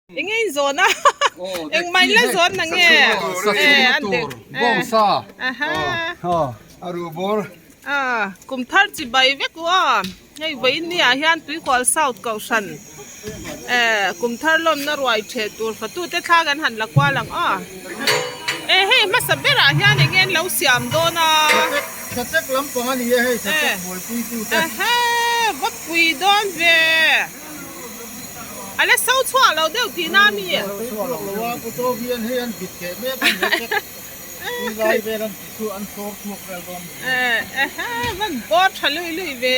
Enge in zawn a? Eng mai la zawn na nge? Bawngsa. A ruh bawr. Kum thar chi bai vek u a. Hei vawiin ni ah hian Tuikual South Kohhran kum thar lawmna ruai theh tur fatute thla kan han la kual ang aw. E hei hmasa berah hian enge an lo siam dawn a. Satek lampang a ni e hei satek buaipui tute. Ehe va pui dawn ve. A la so chhuah lo deuh tihna a mi? A so chhuah lo a, Pu Tawk hian hei an bit keh mek a ni a, tui lai vel an ti chu an sawr chhuak vel dawn ni. Ehe, van bawr tha lui lui ve.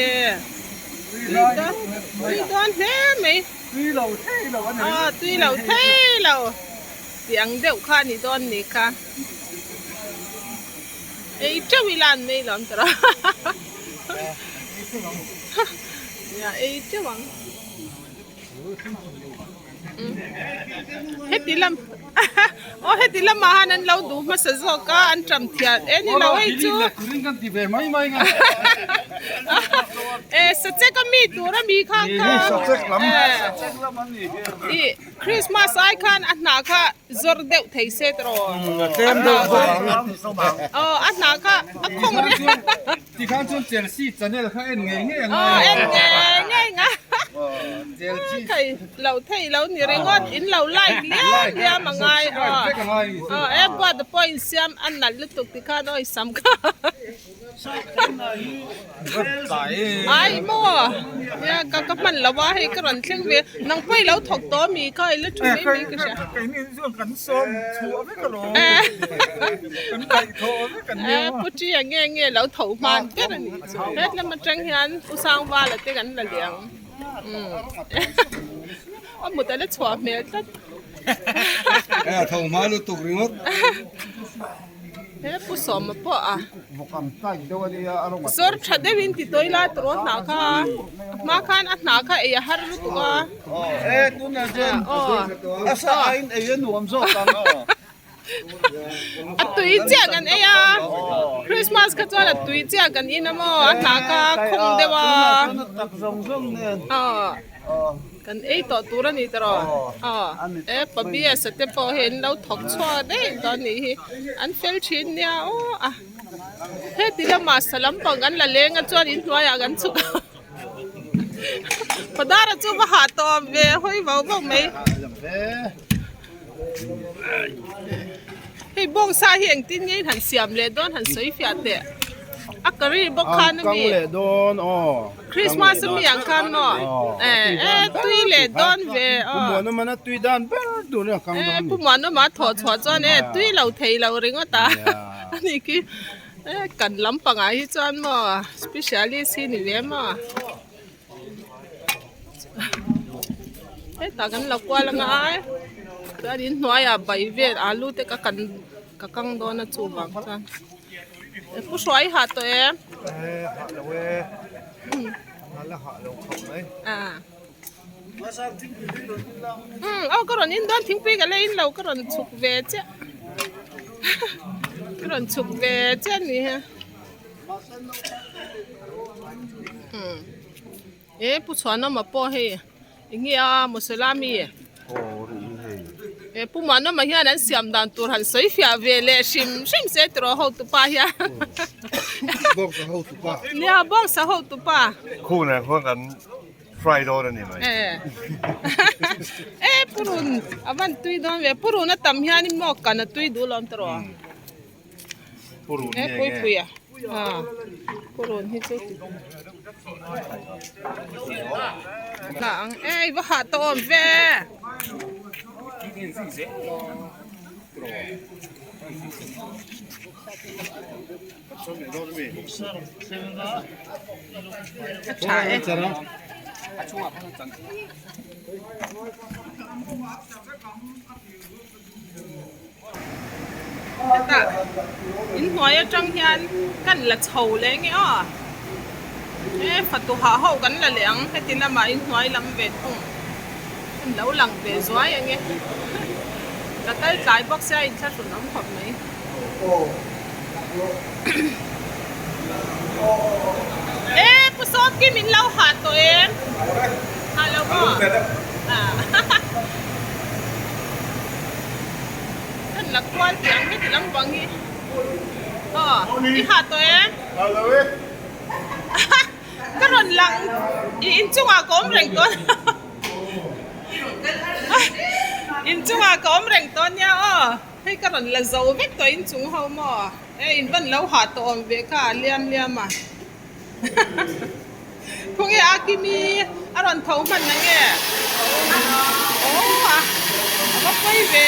Tui dawn hle mai. Tui lo thei lo a ni. Aw, tui lo thei lo tih ang deuh kha a ni dawn ni kha. Ei teuh ila an nei lo an ti rawh. Nia ei teuh ang. Heti lam aw heti lamah han an lo duh hmasa zawk a an ṭam thian e ni lo hei chu e sachek a mi tur a mi kha kha ih Christmas ai khan a hnah kha zawr deuh thei se tiraw aw a hnah kha a khawng reng. Tikhan chuan Chelsea channel kha en ngei ngei ang a. En ngei ngei ang a. Thei lo thei lo ni ringawt in lo like liam liam a ngai a. E buat pawh in siam a nalh lutuk tikhan awi sam kha. Ai maw nia ka ka hman lo a hei ka rawn thleng ve nang pawh i lo thawk tawh ami kha i la thu mai mai ka hria. Keini chuan kan sawm chhuah vek alawm kan kaih thawh vek. Pu Ṭia nge nge lo tho hman ber a nih chu. Het lam atang hian Pu Sangvala te kan la leh ang. A mut a la chhuah hmel tlat. A tho hma lutuk ringawt. He Pu Sawma pawh a zawr tha deuhin ti tawi lai tur a hnah kha a hma khan a hnah kha ei a har lutuk a. E tunah chuan a sa aiin ei a nuam zawk ang. A tui chiah kan ei a, Christmas kha chuan a tui chiah kan in a maw, a hna kha khawng deuh a, aw kan ei tawh tur a ni tawh aw, e Pabias te pawh hei an lo thawk chhuak daih tawh a nih hi, an fel thin nia aw a, heti lamah sa lampang kan la leng a chuan inhnuaiah kan chhuk a. Padara chu va hah tawh ve hawi vau vau mai. Hei bawngsa hi engtin nge in han siam leh dawn han sawi fiah teh. A curry bawk khan a mi. Christmas a mi ang khan maw. E e tui leh dawn ve aw. E pu Muanawma thawh chhuah chuan e tui lo thei lo ringawt a ani khi. E kan lampangah hi chuan maw specialist hi ni ve maw. Hetah kan la kual anga ai chuan in hnuaiah bai vel alu te ka kan ka kang dawn a chuvang chuan e pu hruai hah tawh em e hah lo e a la hah lo khawp mai a um aw ka rawn in dawn thingpui ka la in lo ka rawn chhuk ve chiah ka rawn chhuk ve chiah a ni he. E pu chhuanawma pawh hei eng nge a masala mi e pu muanawma hian an siam dan tur han sawi fiah ve leh hrim hrim se tiraw hotupa hian nia bawngsa hotupa khunah khuan kan fry dawn a ni mai e purun a van tui dawn ve purun a tam hian in maw kan a tui duh lawm tiraw. Purun nge nge a purun hi chu la ang ei va hah tawh awm ve a tha e. Hetah inhnuai atang hian kan la chho leh nge aw he fatu hah ho kan la leh ang heti lamah inhnuai lam ve thung an lo lang ve zuai ang e ka kal tlai bawk sia inthlahrun awm khawp mai e pu sawmki min lo hah tawh em hah lo maw. la kual teh ang heti lampang hi aw i ha tawh em? Ka rawn lang i inchungah ka awm reng tawh inchungah ka awm reng tawh nia aw hei ka rawn la zo vek tawh inchung ho maw e in van lo hah tawh awm ve kha a liam liam a khawnge a kimi a rawn tho hman na nge aw a va pawi ve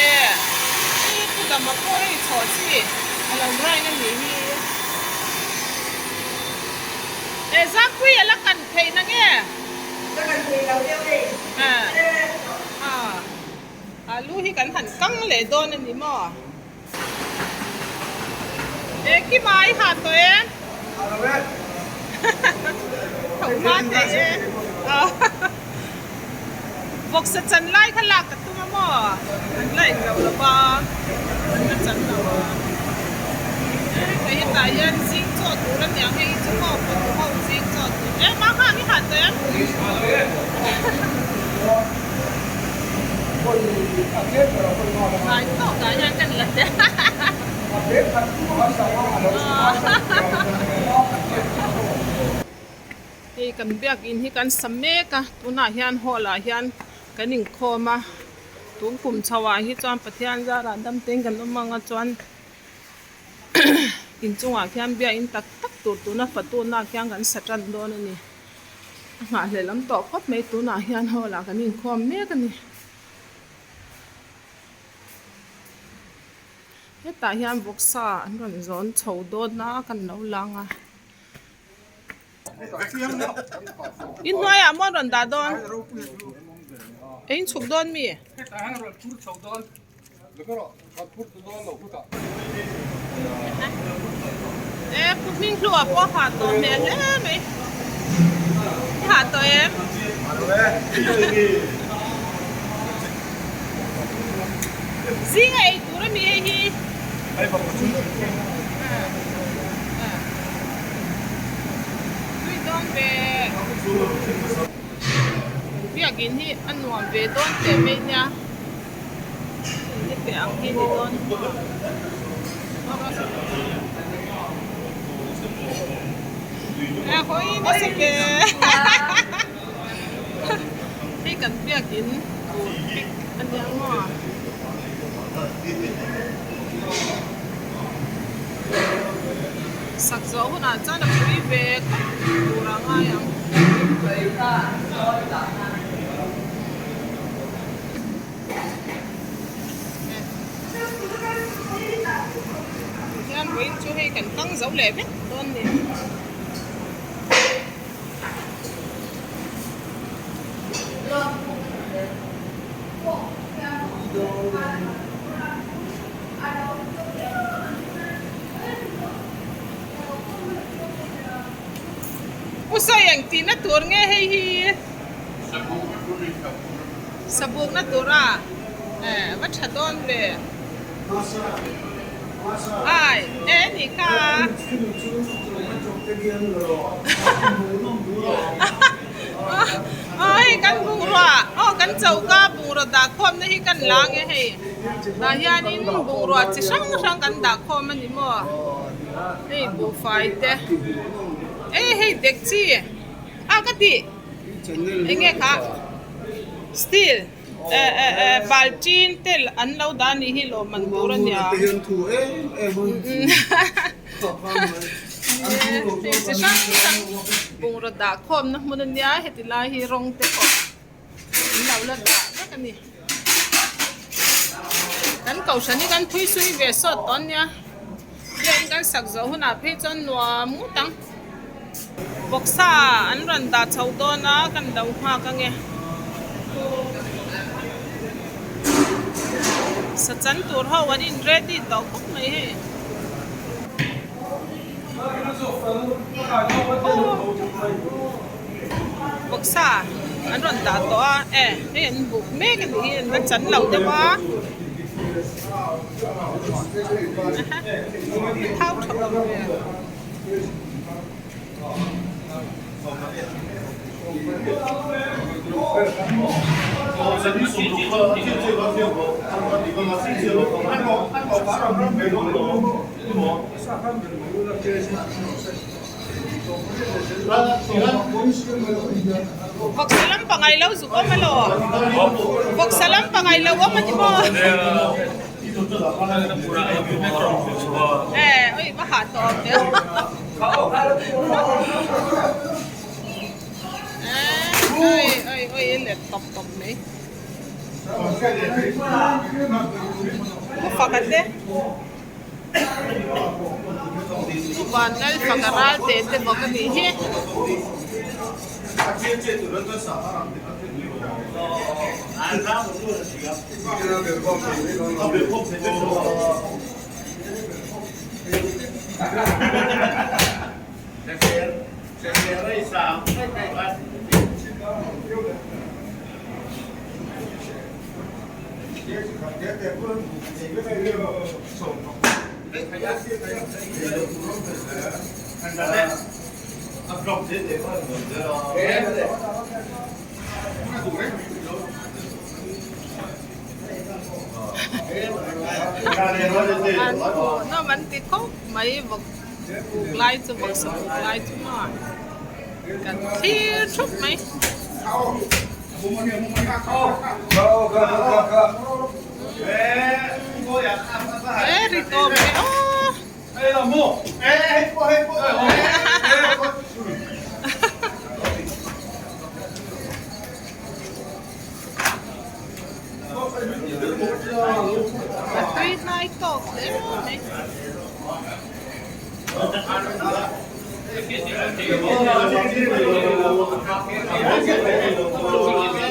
i pu dama pawh hei chhoh chi a lo rain a nih hi. E Zampui a la kan theih na nge? Ka kan thei lo deuh e. A alu hi kan han kang leh dawn a ni maw? E Kima i ha tawh em? Ha lo e. Tho hma thei e. Vawksa chan lai kha lak ka tum a maw? An la englo lo va, an la chan lo a. Hei hetah hian zing chaw tur a niang hei chu maw pawtu ho zing chaw tur e mah kha ang i han tawh em? Ngai tawkah hian kan la hle. Hei kan biakin hi kan sa mek a tunah hian hall ah hian kan inkhawm a tun kum chho ah hi chuan Pathian zarah dam te in kan awm ang a chuan inchungah khian biakin tak tak tur tuna fatuna khian kan sa tan dawn a ni a nghahhlelh awm tawh khawp mai tunah hian hall ah kan inkhawm mek a ni. Hetah hian vawksa an rawn zawn chho dawn a kan lo lang a. In hnuaiah maw an rawn dah dawn? E in chhuk dawn mi? E pu hming hluah pawh a hah tawh hmel hle mai. I hah tawh em? Zinga ei tur a mi hei hi. Tui dawn ve. Biakin hi a nuam ve dawn teh mai nia. Ni pe ang hi ni dawn. A hawi nasa ve. Hei kan biakin tur pic a nia maw. Sak zawh hunah chuan a pui ve khawp tur a ngai ang. Tihian vawiin chu hei kan kang zo leh vek dawn ni. U sawi eng tihna tur nge hei hi? Sabukna tur a va tha dawn ve. Ai e nih kha. Aw hei kan bungrua aw kan choka bungraw dah khawmna hi kan la nge hei tah hianin bungrua chi hrang hrang kan dah khawm a ni maw hei buhfai te e hei dekchi a ka tih eng nge kha steel eh eh eh baltin te an lo dah anih hi lawmman tur a nia hei chi hrang hrang bungraw dah khawmna hmun a nia heti lai hi rawng te pawh an lo la dah vek a ni kan kohhran hi kan thui sui ve sawt tawh a nia biakin kan sak zawh hunah phei chuan nuam ngawt ang. Vawksa an rawn dah chho dawn a kan lo nghak ange. Sa chan tur ho an in ready tawh khawp mai hei. Vawksa an rawn dah tawh a e hei an buk mek a nih hi an la chan lo deuh a. Thau tha awm ve. Vawksa lampang ai lo zuk awm alo? Vawksa lampang ai lo awm ani maw? Eh, oi va hah tawh awm ve. Eh, oi oi oi let tawp tawp mai. Pu Faka te Pu Vanlal Faka Ralte te bawk a nih hi. An hmuhnawm an ti khawp mai vawk buk lai chu vawksa buk lai chu maw kan thlir thup mai. E ri tawp e aw. A tui hnai tawk hle mai.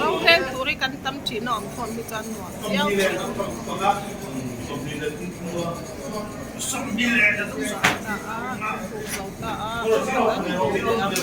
Rorel tur hi kan tam thin a awm khawm hi chuan nuam viau thin. Ta a, an buk zo ta a, an buk leh ang.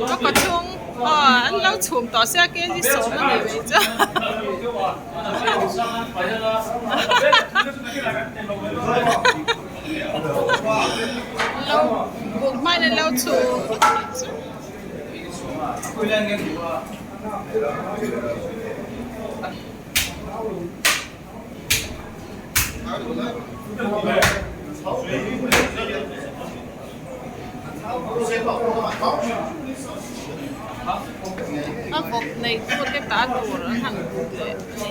Ka kawchhung aw an lo chhum tawh sia kg sawm a ni mai chu lo buk hmain an lo chhum vek a nih chu. A vawk nei tu te ta tur an han buk leh a ni.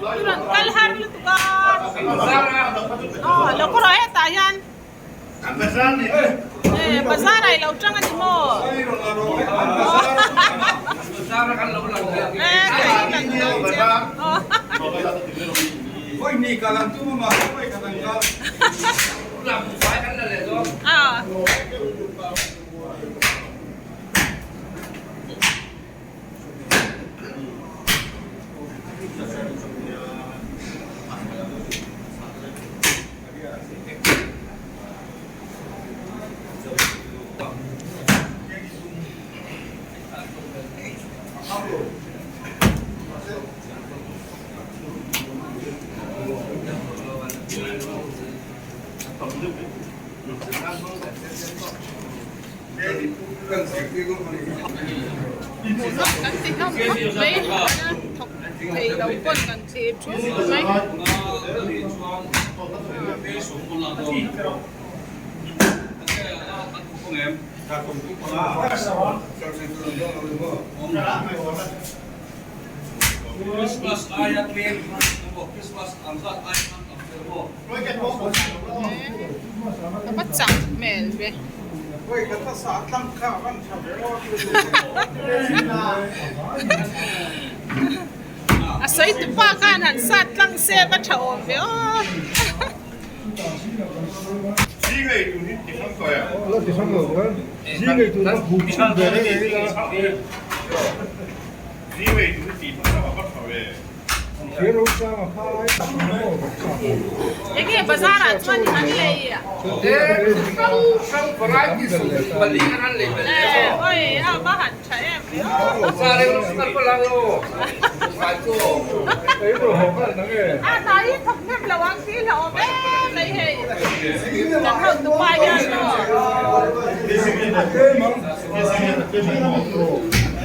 I rawn kal har lutuk a aw lo kawr ah hetah hian e bazar ah i lo tang a ni maw e ka lo lang dawn che aw. Hmuhnawm kan ti hlawm khawp mai a thawk thei lo pawn kan thlir thup mai. Ka va chak hmel ve. A sawi tu pa khan han sat tlang se va tha awm ve aw. Enge bazar ah chuan an lei a? Oi a va han tha em ve aw. A hna hi thawk hnem lo ang tih hlauh awm em mai hei. Kan ho tupa hian maw.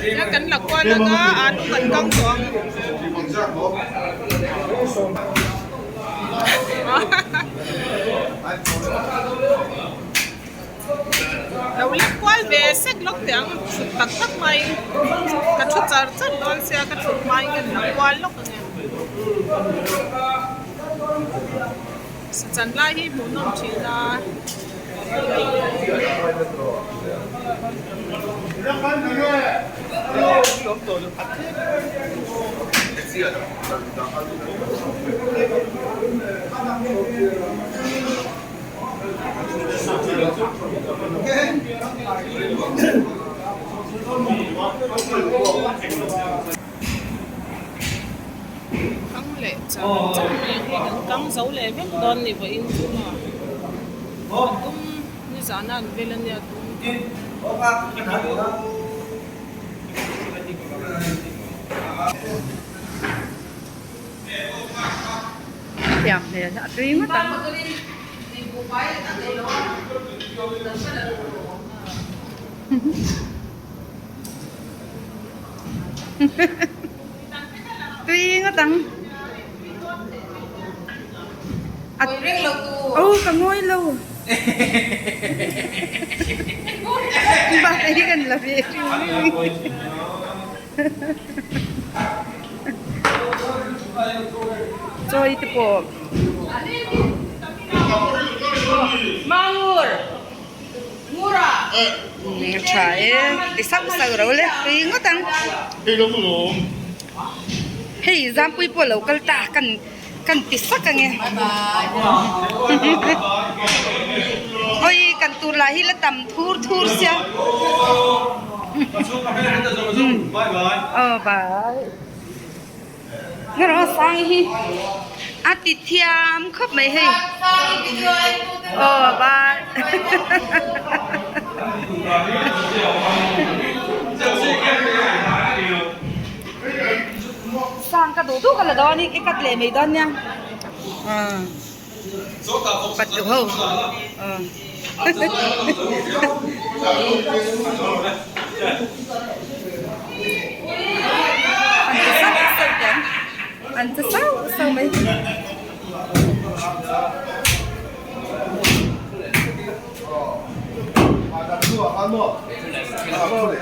Nia kan la kual ang a, alu kan kang tawh ang. Lo lek kual ve sek lawk teh ang thut tak tak mai ka thu char char dawn sia ka thut hmain kan la kual lawk ang em. Sachan lai hi hmuhnawm thin a. Kang leh char char mai ang hi kan kang zo leh vek dawn ni vawiin chu maw a dum nizan a an vel a nia dum Thiam hmel a tui ngawt ang. Tui ngawt ang. Aw ka ngawi lo. Bak hi kan la ve Chawi te pawh. Mangur. Tha e ti sauh sauh ro le tui ngawt ang hei zampui pawh lo kal ta kan kan ti sak ang e hawi kan tur lah hi la tam thur thur sia aw bye Ngarawh sang hi a ti thiam khawp mai hei aw bye sang ka duh duh ka la dawn i ka cut leh mai dawn nia. Patu ho An ti sauh sauh teh ang an ti sauh sauh mai.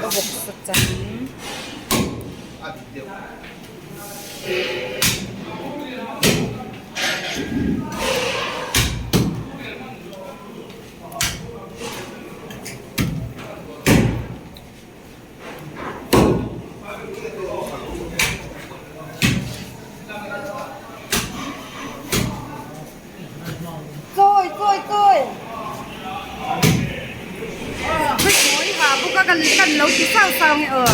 Vawksa chang. Chawi chawi chawi Mawi ha bawk a kan kan lo ti sau sau nge aw.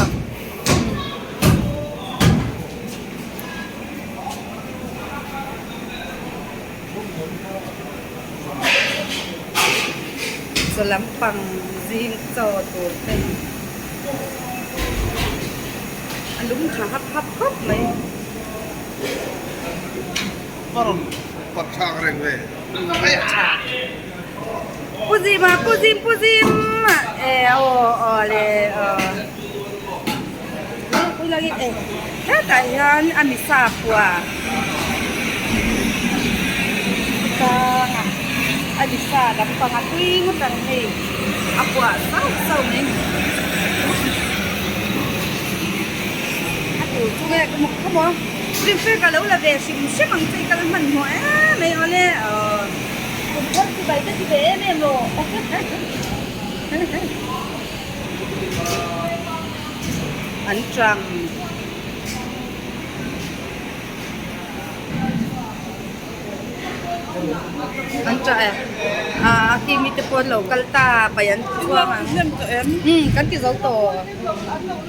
Chaw lampang zing chaw tur te a lum tha hap hap khawp mai. Pu Zima Pu Zim Pu Zim e aw aw le aw hetah hian a misa kua tang a a misa lampang a tui ngawt ang hei a kuah sauh sauh mai a tur chu nge ka hmu kha maw. Rinfel ka lo la ve hrim hrim ang che i kal hmanhmawh em mai awle aw kum thar chi bai te ti ve em em rawh an tang an tah e a khi mi te pawh an lo kal ta pai an chuang ang umm kan ti zo tawh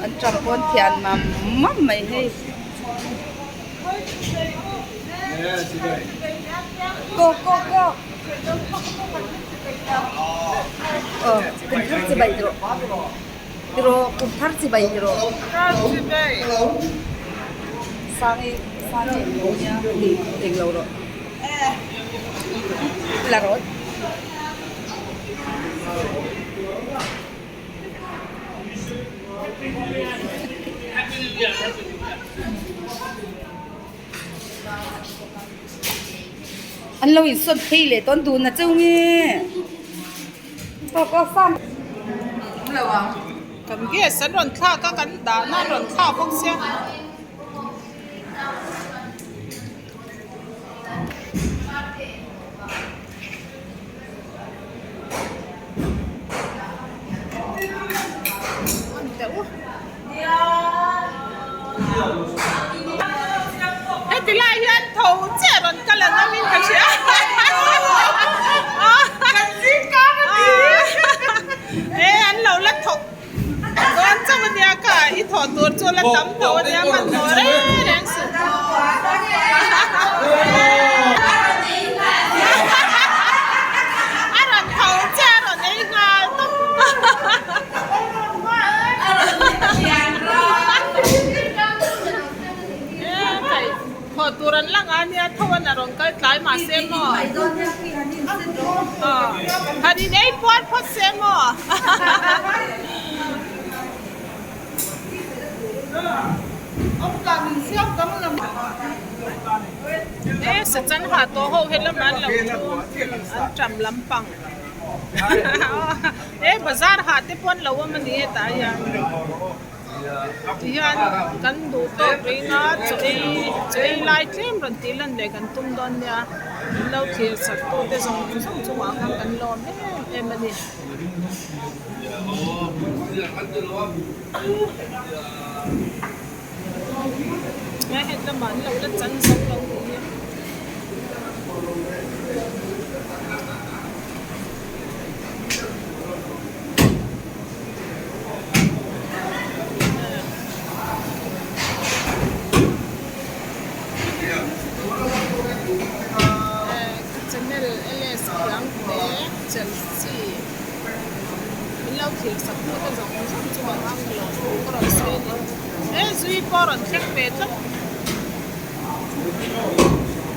an tang pawn thian mam mam mai hei. Go go go Aw kum thar chi bai rawh tiraw kum thar chi bai tiraw Sangi Sangi eng lo nia eng lo rawh la rawh. An lo insawn phei leh tawn dun a cheu nge aw aw farm lo ang kan gas an rawn thlak a kan dahna an rawn thlak bawk sia. Heti lai hian tho chiah rawn kal an awm in ka hria e an lo la thawk dawn chauh ania ka i thawh tur chu la tam tho ania hmanhmawh reng reng suh. A rawn tho che a rawn ei nghal tawp. Thawh tur an la nga nia tho an a rawn kal tlai mahse maw. Han in ei puar phawt se maw. E sachan ha tawh ho he lamah an lo thu an ṭam lampang e bazar ha te pawh an lo awm a ni hetah hian tihian kan duh tawk reng a chaw ei chaw ei lai tlem rawn tih lan leh kan tum dawn nia min lo thlir sak tu te zawng zawng chungah khan kan lawm em em a ni. He het lamah an lo la chan zo lo tih hi. Channel LS Khiangte Chelsea min lo thlir sak tu te zawng zawng chu ang ang lo ka rawn sawi a ni. He zui pawh a rawn thleng ve tlat.